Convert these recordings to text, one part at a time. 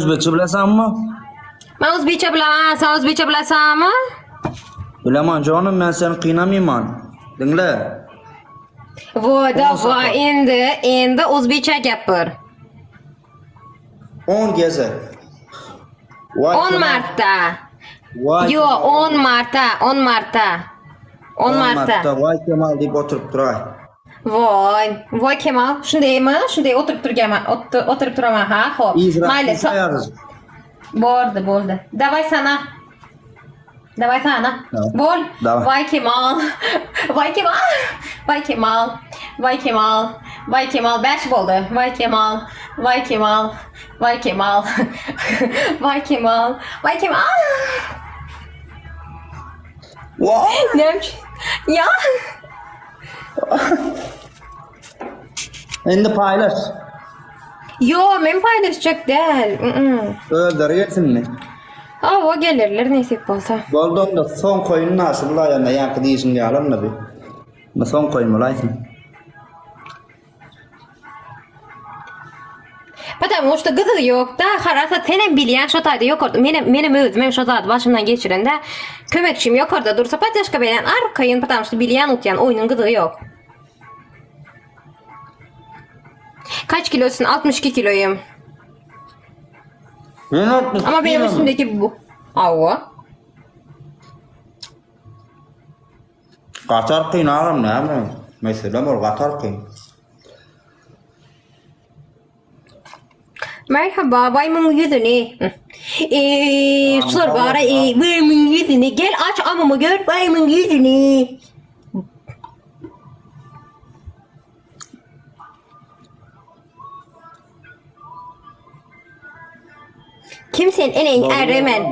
Özbekçe bilesanmi? Men özbekçe bilemen, sen özbekçe bilesanmi? Bileman jonym men seni kynamyman. Diňle. Voy davay endi, endi o'zbekcha gapir. 10 gezek. Vay 10 Kemal. marta. Vay Yo, Kemal. 10 marta, 10 marta. 10 10 marta. marta. Vay Kemal diýip oturyp duray. Voy, voy Kemal, shundaymi? Shunday o'tirib turganman, ot- o'tirib turaman, ha, xo'p. Mayli, so- Bo'ldi, bo'ldi. Davay sana. Davay sana. Давай. Bo'l. Давай. Voy Kemal. Voy Kemal. Voy Kemal. Voy Kemal. Voy Kemal 5 bo'ldi. Voy Kemal. Voy Kemal. Voy Kemal. Voy Kemal. Voy Kemal. Vay. Näme Ya. Indi paýlaş. Yo, men paýlaşjak däl. Mm-mm. Özleri gelsinmi? Hawa gelerler nesip bolsa. Boldy onda soňky oýun da şu bulaýanda ýaňky diýişiň ýaly onda bir. Bu soňky oýun bolaýsyn. Потому что gyzygy ýok-da, harasat senem bilýän şo taýda ýokarda, menem menem özümem şo zady başymdan geçirende, kömekçim ýokarda dursa poddežka berýän arkaýyn, потому что bilýän utýan oýnuň gyzygy ýok. Kaç kilosun? 62 kiloýum. Men 62 Ama benim üstümdeki bu. Hawa. Gaty arkaýyn agam näme? Meselem ol gaty arkaýyn. Merhaba, baýmyň ýüzüni. Eee, şular bara eee, baýmyň ýüzüni. Gel aç amymy gör, baýmyň ýüzüni. Kim sen eneň äri men.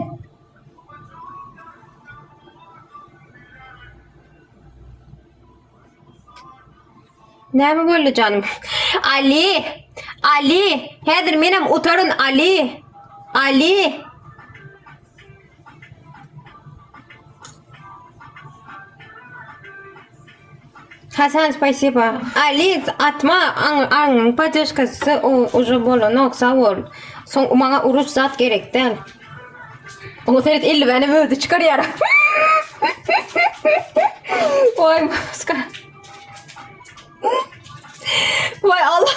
Näme boldy janym? Ali! Ali! Häzir menem utaryn Ali! Ali! Hasan spasiba. Ali atma aň aňyň poddežkasy o uje bolanok sag bol. Soň maňa uruş zat gerek däl. Oňa seret eldiwenem özi çykarýar. Vay maska. Vay Allah.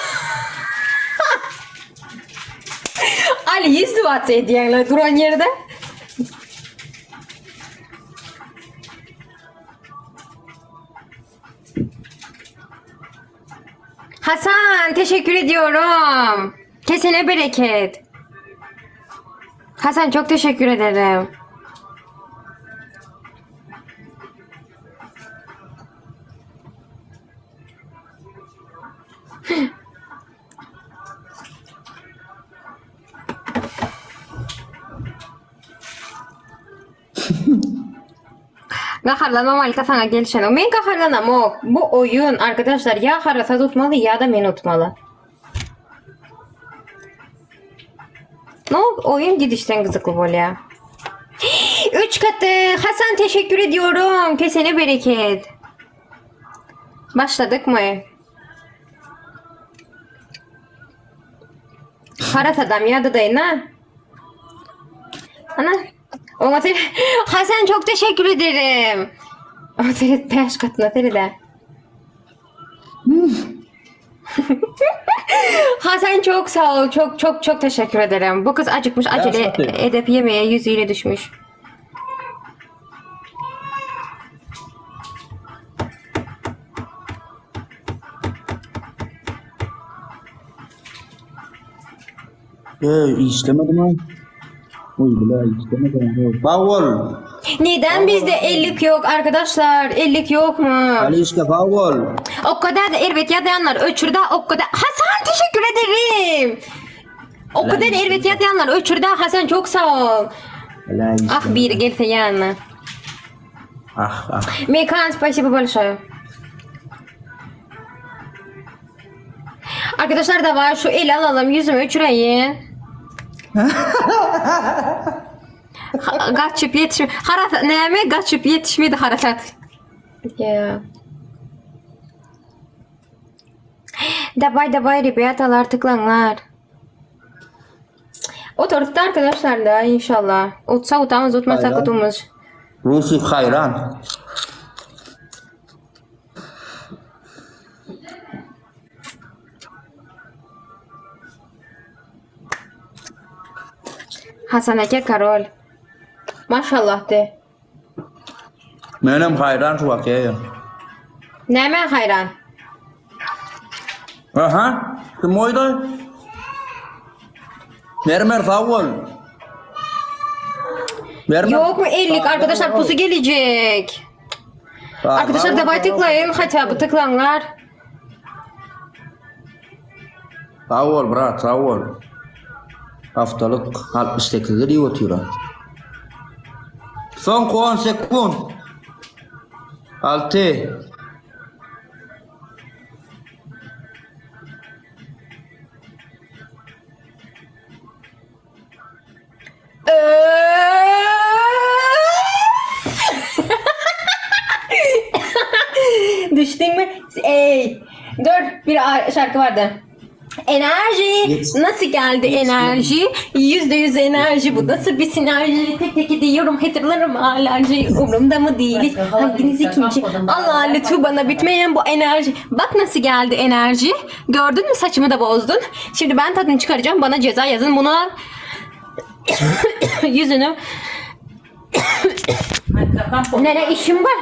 Ali 120 edýäňler duran ýerde. Hasan teşekkür ediyorum. Kesene bereket. Hasan çok teşekkür ederim. Gaharlanma Malika saňa gelişenok. Men gaharlanamok. Bu oýun arkadaşlar ýa harasat utmaly ýa-da men utmaly. No oýun gidişden gyzykly bolýar. Üç katı. Hasan teşekkür ediyorum. Kesene bereket. Başladık mı? Harasadam ýa-da daýyna. Ana. Oňa sen Hasan çok teşekkür ederim. Oňa seret bäş katyna serede. Hasan çok sağ ol. Çok çok çok teşekkür ederim. Bu kız acıkmış acele satayım. edip yemeğe yüzüyle düşmüş. Ey işlemedim ha. Oy bile işlemedim. Sag bol. Neden bizde ellik yok arkadaşlar? Ellik yok mu? Ali işte sag bol. O kadar da erbet ýazýanlar öçürde o kadar Hasan teşekkür ederim. O kadar erbet ýazýanlar öçürde Hasan çok sağ ol. Helal Ah biri gelse ýanyna. Ah ah. Mekan spasibo большое. Arkadaşlar da var şu eli alalım yüzümü öçüreyin. Ha- Gaçyp ýetişme. Harasat näme gaçyp ýetişmedi harasat. Ya. Dabay dabay rebiyatalar tıklanlar. Oturtdy arkadaşlar da inşallah. Utsa utamız, utmasak Hayran. utumuz. Rusik hayran. Hasan eke karol. Maşallah de. Menem hayran şu akeye. Näme hayran? Aha, kim oýdy? Mermer sag bol. Mermer. Yok mu 50 arkadaşlar pusu gelecek. Arkadaşlar davay tıklayın. Hatta bu tıklanlar. Sag bol brat, sag bol. Haftalyk 68 diýip otyr. Son 10 sekund. 6 Düştün mü? Ey. Dur bir şarkı vardı. Enerji. Yet- Nasıl geldi enerji? %100 enerji bu. Nasıl bir sinerji? Tek tek ediyorum. Hatırlarım alerji. Umurumda mı değil? Hanginiz ikinci? Allah lütfu bana bitmeyen bu enerji. Bak nasıl geldi enerji. Gördün mü saçımı da bozdun. Şimdi ben tadını çıkaracağım. Bana ceza yazın. Buna yüzünü Nere işim var?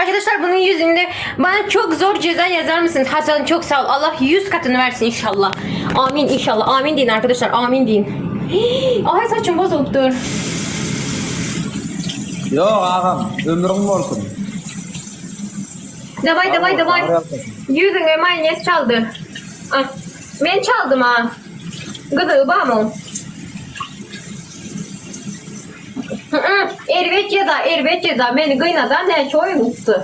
Arkadaşlar bunun yüzünde bana çok zor ceza yazar mısınız? Hasan çok sağ ol. Allah 100 katını versin inşallah. Amin inşallah. Amin deyin arkadaşlar. Amin deyin. Hii, Ay saçım bozuldu. Yo agam, ömrüň bolsun. Davay davay davay. Yüzüne mayonez çaldı. Ah, ben çaldım ha. Gıdı mı? Hı hı, Erbet ceza, erbet ceza. Beni kıynadan ne çoyumuştu.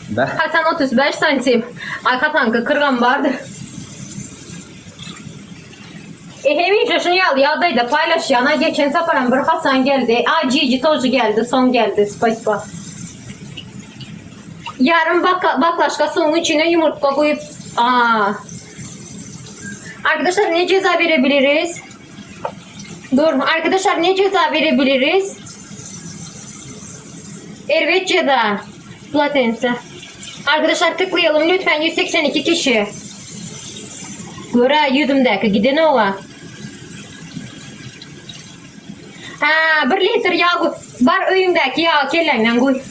Be. Hasan 35 santim. Arka tankı kırgan vardı. E hemişe şunu yal yağdaydı paylaş yana geçen seferim bir Hasan geldi. Aa Cici tozu geldi son geldi spasiba. Yarın bak baklaşka suyun içine yumurta koyup aa. Arkadaşlar ne ceza verebiliriz? Dur arkadaşlar ne ceza verebiliriz? Evet ceza. Platense. Arkadaşlar tıklayalım lütfen 182 kişi. Göre yudumdaki giden ola. Ha 1 litre yağ koy. Bar öyündeki yağ kellenden koy.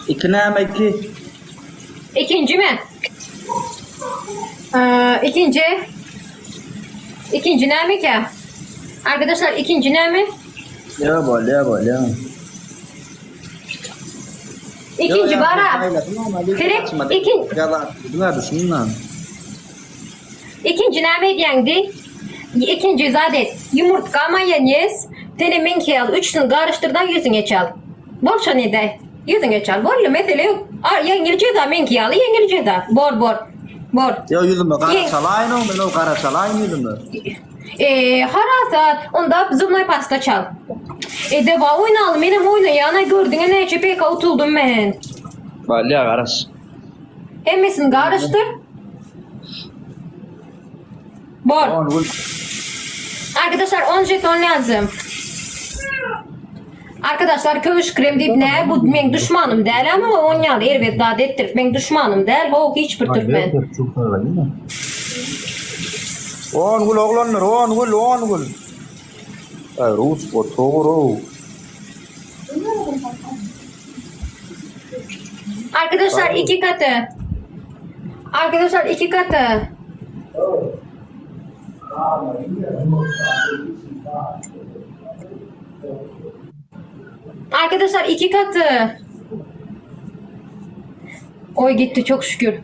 İki näme iki? İkinci mi? Ee, ikinci. İkinci ne mi ki? Arkadaşlar ikinci ne mi? Ya bol, ya bol, ya. İkinci bara. Direkt ikin- Düşünme. İkinci ne mi diyendi? İkinci zaten yumurtka mayonez, tenemin al, üçsünü karıştırdan yüzüne çal. Bolça ne de? Yüzüne çal. Bollu mesele yok. Aa, yengil ceza menki yalı yengil ceza. Bor bor. Bor. Ya yüzüme Ye- kara çalayın o, ben o kara çalayın yüzüme. Ee, harasat. Onda zubnoy pasta çal. E deva oynayalım. Benim oynayana gördüğüne ne pek otuldum ben. Bal ya karaş. Hemmesini karıştır. Bor. On gül. Arkadaşlar 10 jeton lazım. Arkadaşlar kömüş krem deyip ne bu men düşmanım değil ama on yalı elbet daha ettirip men düşmanım değil. O hiçbir Türkmen. On gül oğlanlar, on gül, on gül. Ay Rus bu doğru. Arkadaşlar iki katı. Arkadaşlar iki katı. Arkadaşlar iki katı. Oy gitti çok şükür.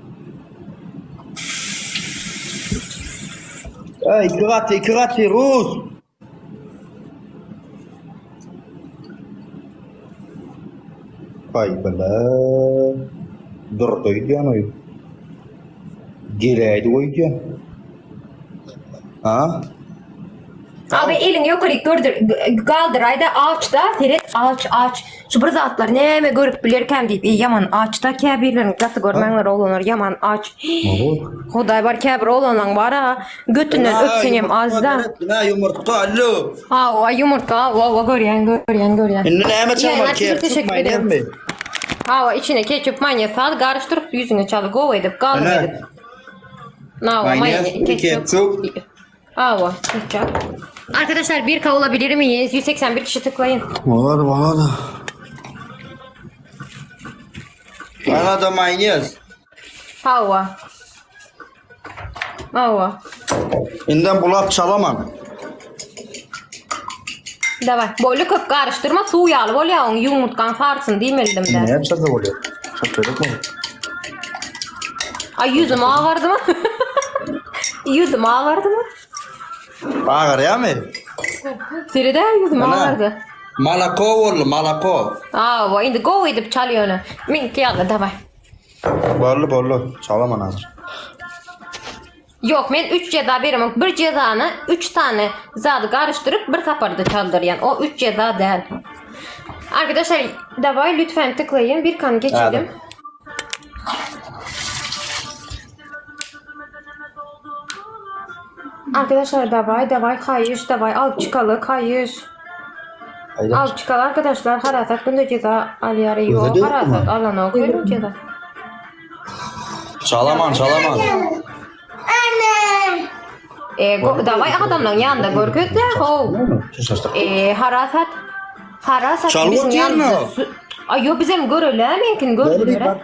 Ay iki katı, iki katı Rus. Ay bala. Dur koyuyor oy. Geleydi koyuyor. Ha? Abi eliňi ýokaryk gördür, galdyraýda aç-da, seret aç, aç. Şu bir zatlar näme görüp bilerkäm diýip, eý ýaman aç-da käbirlerini gaty görmäňler oglanlar ýaman aç. Hudaý bar käbir oglanlaň bar-a, götünden öpseň hem az-da. Ina ýumurtga, allo. Hawa ýumurtga, hawa görýän, görýän, görýän. Indi näme çalmaly? Ketçup Ketçup maýonezmi? Hawa içine ketçup maýonez sal, garyşdyryp ýüzüňe çal, gowy edip, galyň edip. Hawa Maýonez, ketçup. Awa, ketçap. Arkadaşlar bir kavulabilir miyiz? 181 kişi tıklayın. Bolar, bolar. Bana da mayonez. Hawa. Hawa. Inden bulap çalamam. Davay. Boýly köp garyşdyrma, suw ýaly bolýar oň ýumurtgaň sarsyn diýmelidim de. Ne yapacağız da oluyor? Çatladık mı? Ay ýüzüm agardymy? Ýüzüm agardymy? Agarýar mı? Serede ýüzüm Ana. agardy. Malako boldy, malako. Awa, indi gowy edip çal ýöne. Meňki ýaly daway. Boldy, boldy. Çalaman hazır. Ýok, men üç jeza beremok. Bir jezany üç sany zady garyşdyryp bir saparda çaldyrýan. O üç jeza däl. Arkadaşlar daway lütfen tıklaýyn bir kan geçelim. Arkadaşlar daway daway haýyş daway alyp çykaly haýyş. Alyp çykaly arkadaşlar harasat günde jeza alýar ýok harasat alanok öyle jeza. Çalaman çalaman. E, go, daway adamlaryň ýanynda görkezde how. E, harasat. Harasat Çalyp biziň otyrmy? ýanymyzda su- Aý ýok bizem göreli meňkini gördüler.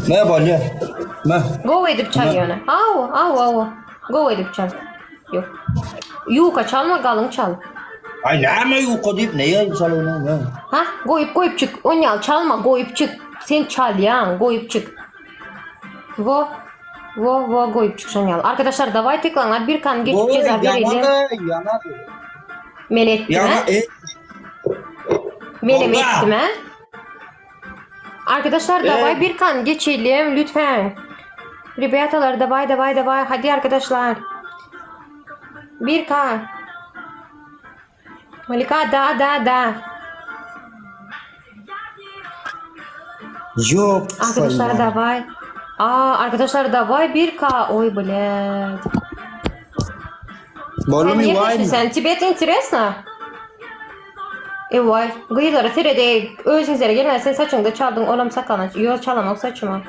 Ne bolýar? Ne? Gowy edip çal ýöne. Aw, aw, aw. Gowy edip çal. Ýok. Ýuka çalma, galyň çal. Aý näme ýuka diýip näme çalyň ne? Ha, goýup goýup çyk. Onýaly çalma, goýup çyk. Sen çalýaň, goýup çyk. Wo. Wo, wo goýup çyk şonýaly. Arkadaşlar daway tyklaňlar bir kan geçip jeza bereli. Men etdim. Ýana e. Menem etdim he. Arkadaşlar davay bir kan geçelim lütfen. Ребяталар давай давай давай hadi arkadaşlar. Bir kan. Malika da da da. Ýok. Arkadaşlar davay. Aa arkadaşlar davay bir k. Oy блядь. Bolmy Sen niye waý? sen? Тебе это интересно? E vay. Gyzlara serede özüňizlere gelmez. Sen saçyňda çaldyň, olam sakana. Ýok çalamok saçyma.